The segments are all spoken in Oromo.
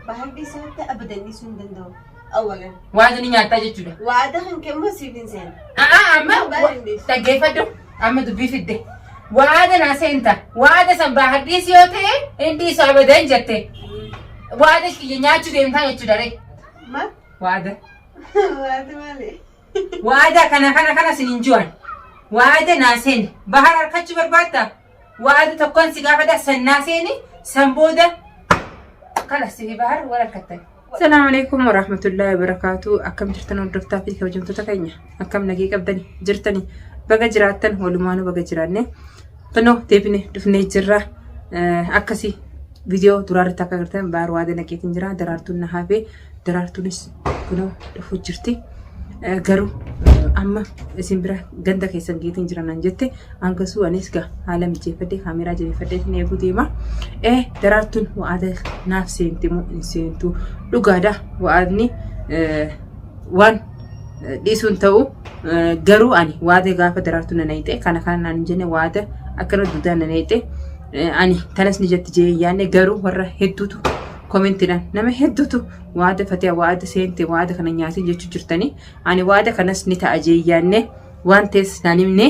Bahar dhiisuu abadan dhiisuu hin danda'u. Awwalan. Waada ni nyaattaa jechuudha. Waada kan kennu siif hin seenu. A'aa amma Bahar hin dhiisu. dhaggeeffadhu amma dubbii fidde. Waada naa seenta. Waada san bahar dhiisi yoo ta'e hin dhiisu abadan jette. Waada kiyya nyaachuu deemtaa jechuudha ree. Maal? Waada. Waada maali? Waada kana kana kana sin hin jiran. Waada naa seeni. Bahar harkachuu barbaadda? Waada tokkoon si gaafadha san naa seeni san booda kana si bahar wal harkattan. Salaamu alaikum warahmatullahi wabarakatuh. Akkam jirtan hordoftaa fi kabajamtoota keenya. Akkam nagee qabdani jirtani. Baga jiraattan walumaanuu baga jiraanne. Kunoo deebine dhufnee jirra. Akkasii viidiyoo duraarratti akka agartan bahar waada naqeetiin jira. Daraartuun na hafe. Daraartuunis kunoo dhufuu jirti. Garuu amma isin bira ganda keessan geetiin jira naan jette hangasuu anis gaa haala mijeeffadhee kaameeraa jabeeffadheetiin eeguu deema. Daraartuun wa'aada naaf seenti moo hin seentu dhugaadha wa'aadni waan dhiisuun ta'u garuu ani waada gaafa daraartuun na nayxe kana kana naan hin jenne waada akkana duudaa na nayxe ani tanas ni jetti jee yaanne garuu warra hedduutu koomentiidhaan nama hedduutu waada fatiha waada seente waada kana nyaatin jechuu jirtanii ani waada kanas ni ta'a jee yaanne waan ta'es naan himne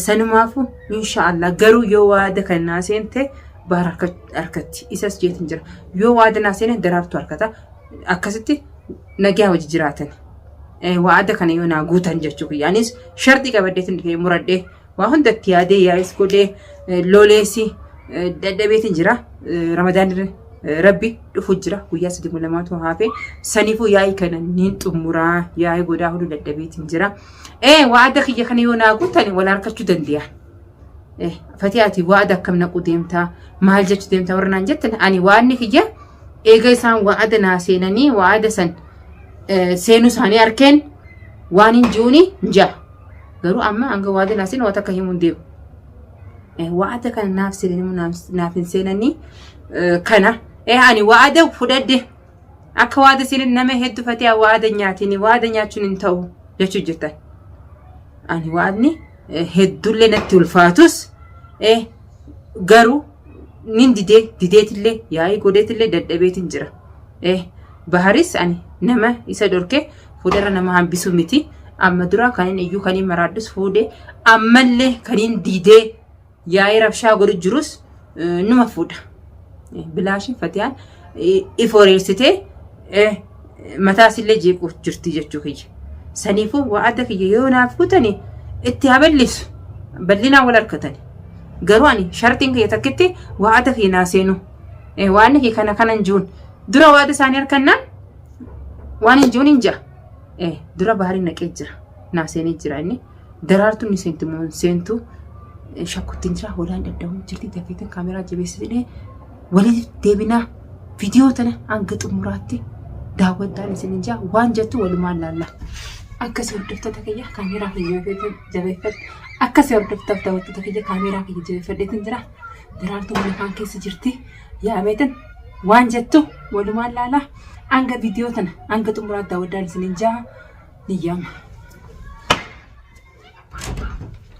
sanumaafu inshaallah garuu yoo waada kana naa seente baar harkatti isas jeetin jira yoo waada naa seene daraartu harkata akkasitti nagaa hojii jiraatan waada kana yoo naa guutan jechuu kiyya anis sharxii qabadheetin dhufee muradhee Waa hundatti yaadee yaa'is godhee loleesi dadhabeetiin jira. Ramadaan rabbi dhufu jira guyyaa sadii lamaatu hafe saniifuu yaa'ii kana niin xumuraa yaa'ii godhaa hundi dadhabeetiin jira. Waada kiyya kana yoo naa guuttani wal harkachuu dandeenya. Fatii ati waada akkam naquu deemtaa maal jechuu deemtaa warra naan jettan ani waadni kiyya eega isaan waada naa seenanii waada san seenuu isaanii arkeen waan hin ji'uuni hin ja'a. Garuu amma hanga waada naa seenu waan takka himuu hin deemu. Waada kana naaf seenanii naaf hin seenanii kana. Ani waada fudhadhe akka waada seenan nama hedduu fatee waada nyaatini waada nyaachuun hin ta'u jechuu jirtan. Ani waadni hedduullee natti ulfaatus garuu nin didee dideetillee yaa'ii godheetillee dadhabeetin jira. Baharis ani nama isa dhorke fuudharra nama hambisuu miti. Amma dura kan inni iyyuu kan inni maraadhus fuudhe ammallee kan inni diidee yaa'ii rabshaa godhu jirus numa fuudha. Bilaashin fatiyaan ifooreessitee mataasillee jeequuf jirti jechuu kiyya. Saniifuu wa'ada kiyya yoo naaf kutani itti haa bal'isu. Bal'inaan wal harkatani. Garuu ani shartiin kiyya takkitti wa'ada kiyya naa seenu. Waan kiyya kana kanan jiruun dura wa'ada isaanii harkannaan Waan hin jiruun hin jira. Dura baharii naqee jira. Naa seenee jira inni. Daraartuun ni seentu moo hin seentu. Shakkuttiin jira. Hoolaan dadhabuu jirti. Dafeetiin kaameraa jabeessitee waliif deebinaa. Viidiyoo tana hanga xumuraatti daawwadhaan isin hin jira. Waan jettu walumaan laalla. Akkasii hordoftoota kiyya kaameraa kiyya jabeeffadhe. Akkasii hordoftoota daawwattoota kiyya kaameraa kiyya jabeeffadheetiin jira. Daraartuun mana kaan keessa jirti. Yaameetiin waan jettu walumaan laala. Hanga viidiyoo tana hanga xumuraatti daawwadhaan isiniin jaha ni yaama.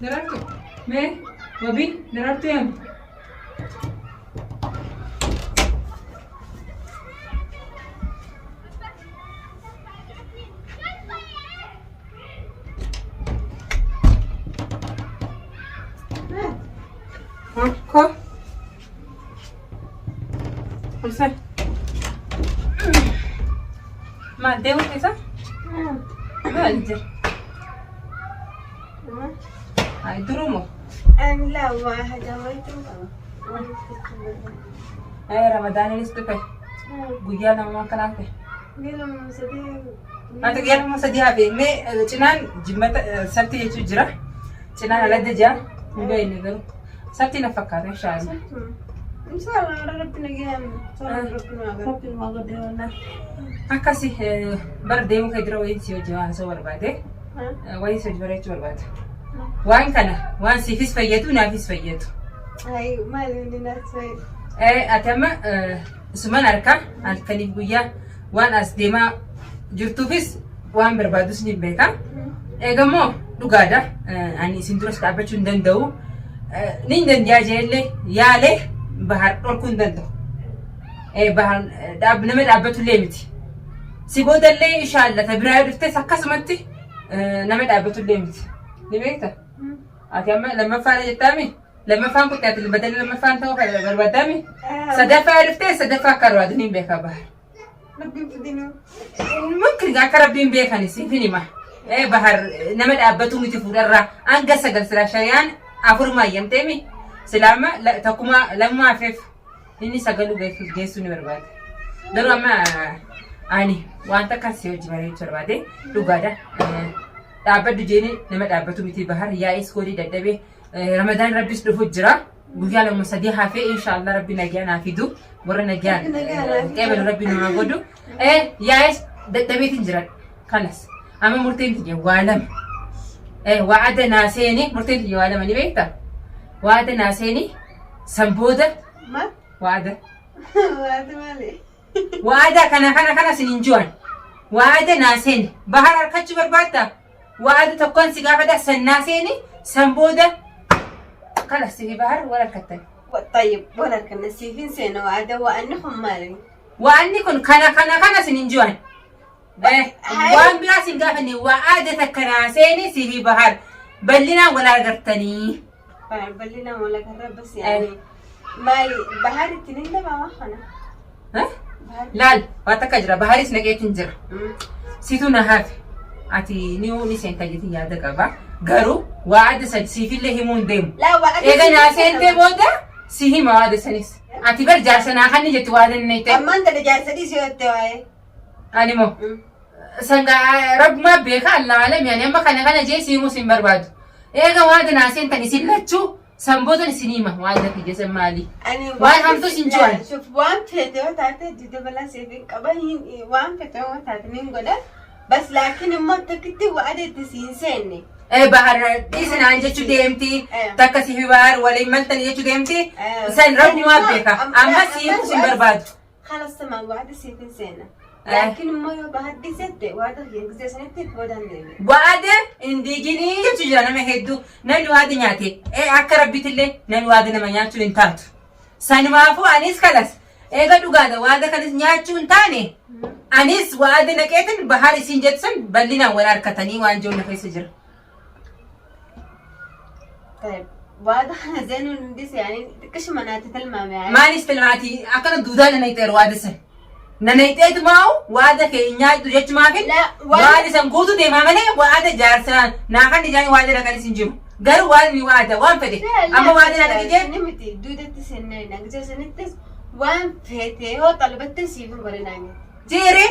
Daraartu mee wabii daraartu yaami. Ko. Ulfee. Maal deemuu keessa? Maal jira? Ay durumo. Ay Ramadaaninis dhufe. Guyyaa lama akkana hafe. Ati guyyaa lama sadii hafe. Mee cinaan jimmata sabti jechuu jira. Cinaan aladda jira. Hin beekne garuu. Sabti na fakkaata inshaallah. Akkasi bara deemuu kee dura wayiin si hojii haasa'uu barbaade. Wayiin si hojii bareechuu barbaade. Waan kana waan siifis fayyadu naafis fayyadu. Ati amma suman harka halkaniif guyyaa waan as deemaa jirtuufis waan barbaadus ni beeka. Eegammoo dhugaadha. Ani isin duras dhaabbachuu hin danda'u. Ni danda'a jeellee yaalee bahar dhorkuu hin danda'u. Bahar nama dhaabbatullee miti. Si boodallee inshaalla ta biraa yoo dhuftes akkasumatti nama dhaabbatullee miti. Ni beekta? Ati amma lammaffaadha jettaami? Lammaffaan kutte ati badala lammaffaan ta'uu barbaaddaami? Sadaffaa yoo dhufte sadaffaa akka barbaadu ni beeka Bahar. Rabbiin fidinuu. Mumkin akka rabbiin beekan siifin hima. Bahar nama dhaabbatu miti fuudharraa hanga sagal silaa shariyaan afuruma hayyamteemi. Silaama tokkuma lamumaa hafeef inni sagaluu geessuu ni barbaada. Garuu amma ani wanta akkas si hojii mari'achuu barbaade dhugaadha. Dhaabbadhu jeeni nama dhaabbatu miti Bahar yaa'is godii dadhabee Ramadaan rabbis dhufu jira. Guyyaa lama sadii hafee inshaallah rabbi nagaa naa fidu. Warra nagaan qeebalu rabbi nu haa godhu. Yaa'is dadhabeetiin jira. Kalas. Amma murteen tiyya waa lama. Wa'ada naa seeni murteen tiyya waa lama ni beektaa? Wa'ada naa seeni san booda Maal? wa'ada. Waati maali? Wa'ada kana kana kana sin hin jiran. Wa'ada naa seeni. Bahar harkachuu barbaaddaa? Wa'ada tokkoon si gaafadha san naa seeni san booda kalas sifi bahar wal harkattan. طيب ولا كنا سيفين سنة وعدا وأنهم مالي Wa'anni kun kana kana kana sin hin jiran. Waan biraa sin gaafanne wa'ada takka naa seeni sifi bahar bal'inaan wal argattanii. بلنا ولا كرب بس يعني مالي بهار التنين ده ما خنا بهار Laal waa takka jira baharis naqeetiin jira. Situ na hafe. Ati ni ni seenta jetti yaada qaba. Garuu wa'ada san siifillee himuu hin deemu. لا وعدا Eega naa seentee booda si hima wa'ada sanis. Ati bar jaarsa naa kanni jetti wa'ada inni ta'e. أما أنت اللي جالسة دي سوى التواي Ani moo sangaa rabbumaa beeka Allah alam yaani amma kana kana jee si himuu sin barbaadu. Eega wa'ada naa seentan isin lachuu san boodan isin hima wa'ada kiyya san maali. أنا وين هم توسين جوان؟ شوف وان فتوى تعرف جدا بلا سيفين قبل وان فتوى تعرف مين قوله بس لكن ما تكتي وعدت تسين سنة Bahar dhiisinaan jechuu deemti. Takka si fi bahar waliin maltanii jechuu deemti. San rabbumaa beeka. Amma si himuu sin barbaadu. خلاص تمام وعد سيفين سنة لكن ما يبقى هدي ستة وعد هي سنة تبغى النبي Wa'ada hin diiginii jechuu jira nama hedduu. Namni wa'ada nyaate akka rabbiitillee namni wa'ada nama nyaachuun hin taatu. Sanumaafuu anis kalas eega dhugaadha wa'ada kanas nyaachuu hin taane anis wa'ada naqeetin bahar isin jettu san bal'inaan wal harkatanii waan jiru na keessa jira. طيب واضح زين وندس يعني كش مناتي تلمام يعني Maalis tilmaati akkana duudaa na naqxeeru wa'ada san. Na naqxeetu maa'u wa'ada kee nyaadhu jechumaafin لا wa'ada san guutuu deemaa malee wa'ada jaarsaa naa kan ijaan wa'ada naqanis hin jiru. Garuu wa'adni wa'ada waan fedhe amma wa'ada na dhaqe jee نمتي دودة سنين أقدر سنتس وان فيتي هو طلبت سيفن قولنا Jeere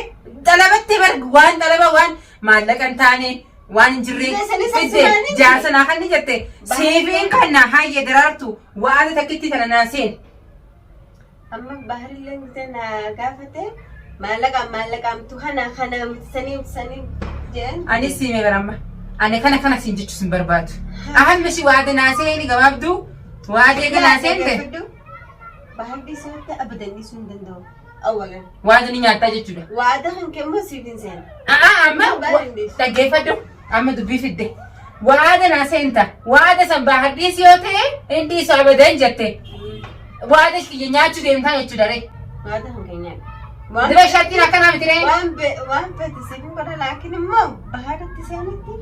xalabatti bar waan xalaba waan maallaqa hin taane waan hin jirre fidde jaarsa naa kan ni jette siifiin kan naa hayyee daraartu wa'aada takkitti tana naa seen. أما بحر اللي أنا قافته ما لقى ما لقى متوهنا خنا متسني متسني جن Anis siimee baramma. Ani kana kana siin jechuu sin barbaadu. Ahammi si wa'aada naa seeni gabaabduu wa'aada eega naa seente بحر دي سنة أبدا نسون دندو أولا wa'aada ni nyaattaa jechuudha. وعدهم كم سيفن سنة A'aa amma dhaggeeffadhu amma dubbii fidde. Wa'aada naa seenta wa'aada san baahadhiis yoo ta'e hin dhiisu abadan jette. Wa'aada kiyya nyaachuu deemtaa jechuudha ree. وعدهم كنيا Dura shaattiin akkanaa miti ree. waan waan fete siifin godha laakiin immoo baharatti seenitti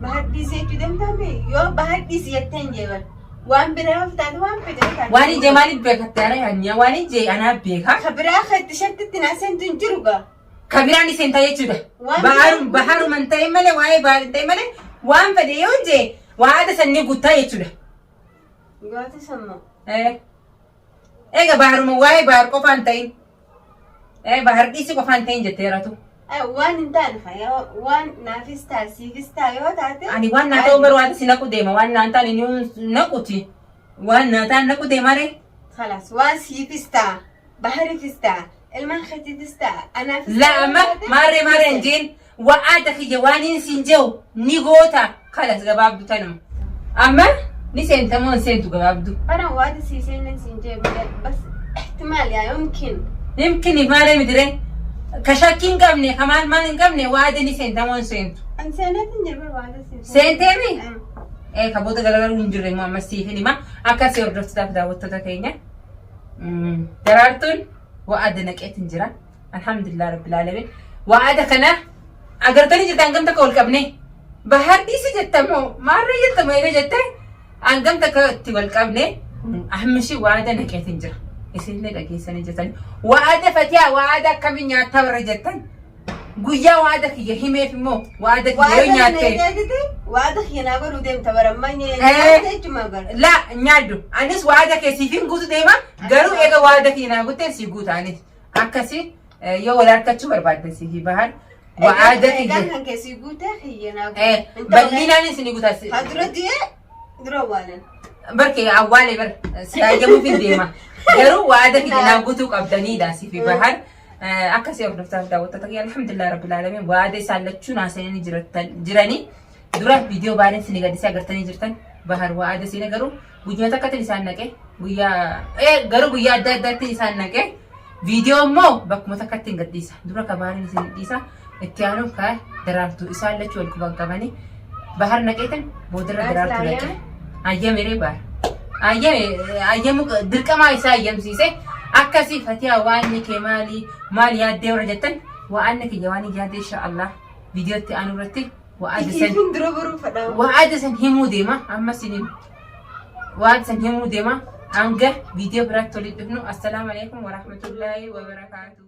bahar dhiisee jechuu danda'ame yoo bahar dhiisi jettee hin jeeban waan biraa of taate waan fete yoo taate. Waan ijee maaliif beekatte ara yaanniya waan ijee anaa beeka. Ka biraa ka itti shattitti naa seentu hin jiru gaa. Ka biraan iseen ta'e jechuudha. Waan Baharum baharuma hin ta'in malee waa'ee bahar hin ta'in malee waan fedhe yoo jee waada sanni guuttaa jechuudha. Goota sammoo. Eega baharuma waa'ee bahar qofaa hin ta'in. Bahar dhiisi qofaa hin ta'in jetteeratu. Waan hin taane fa waan naafis ta'a siifis ta'a yoo taate. Ani waan naa ta'u barbaade si naqu deema waan naan taane ni naquti. Waan naa ta'an naqu deema ree. خلاص waan siifis ta'a bahariifis ta'a ilmaan keetiifis ta'a anaafis La amma maarree maarree hin jeen wa'aada kiyya waan hin siin jiru ni goota kalas gabaabdu tanuma. Amma ni seenta moo hin seentu gabaabdu. أنا وعد سيسين سنجيب بس احتمال يعني يمكن Yimkini maarree miti ree. Ka shakkii hin qabne ka maal maal hin qabne wa'aada ni seenta moo hin seentu. إنسانات نجرب وعد سيسين Seenteemi? Ka booda garagaruu hin jirre immoo ammas siifin hima. Akkasii hordoftotaaf daawwattoota keenya. Daraartuun Wa'ada naqeetiin jira. Alhamdulillah rabbil alamin. Wa'ada kana agartanii jirtan hangam takka wal qabne. Bahar dhiisi jettamoo maarree jettamoo eega jette hangam takka itti wal qabne ahmishi wa'ada naqeetiin jira. Isinillee dhageessanii jirtan. Wa'ada fatiyaa wa'ada akkamiin nyaattaa warra jettan. Guyyaa wa'ada kiyya himeef immoo wa'ada kiyya yoo nyaatte. Waada kiyya naa godhuu deemta bara ammaa nyaata jechuudha bara. La nyaaddu. Anis wa'ada kee siif hin guutu deema. Garuu eega wa'ada kiyya naa guutte si guuta anis. Akkasi yoo wal harkachuu barbaadde si fi bahan wa'ada Egaan kiyya. kan keessi guute kiyya naa guute. Bal'inaanis ni guuta. Haa dura du'ee dura waanan. Barke awwaale bar si ayyamuuf hin deema. Garuu wa'ada kiyya naa guutuu qabdaniidha si fi bahan. Akkasii hordoftaaf daawwattoota kiyya alhamdulillah rabbil alamin waada isaan lachuu naasanii jiranii dura viidiyoo baay'een isin gadisee agartanii jirtan bahar waada isin garuu guyyaa takkatti isaan naqe guyyaa garuu guyyaa adda addaatti isaan naqe viidiyoo immoo bakkuma takkatti hin gadhiisa dura ka baariin isin dhiisa itti aanuun ka daraartuu isaan lachuu wal quban qabanii bahar naqeetan boodarra daraartuu naqe ayyamiree bahar. Ayyamu dirqamaa isaa ayyamsiise akkasii fatiyaa waan kee maali maal yaaddee warra jettan waan kiyya waan yaadde insha Allah viidiyootti aanu irratti wa'aada san Isin dura baruu fadhaa. wa'aada san himuu deema ammas hin wa'aada san himuu deema hanga viidiyoo biraatti walitti dhufnu assalaamu alaikum warahmatullaahi wabarakaatuh.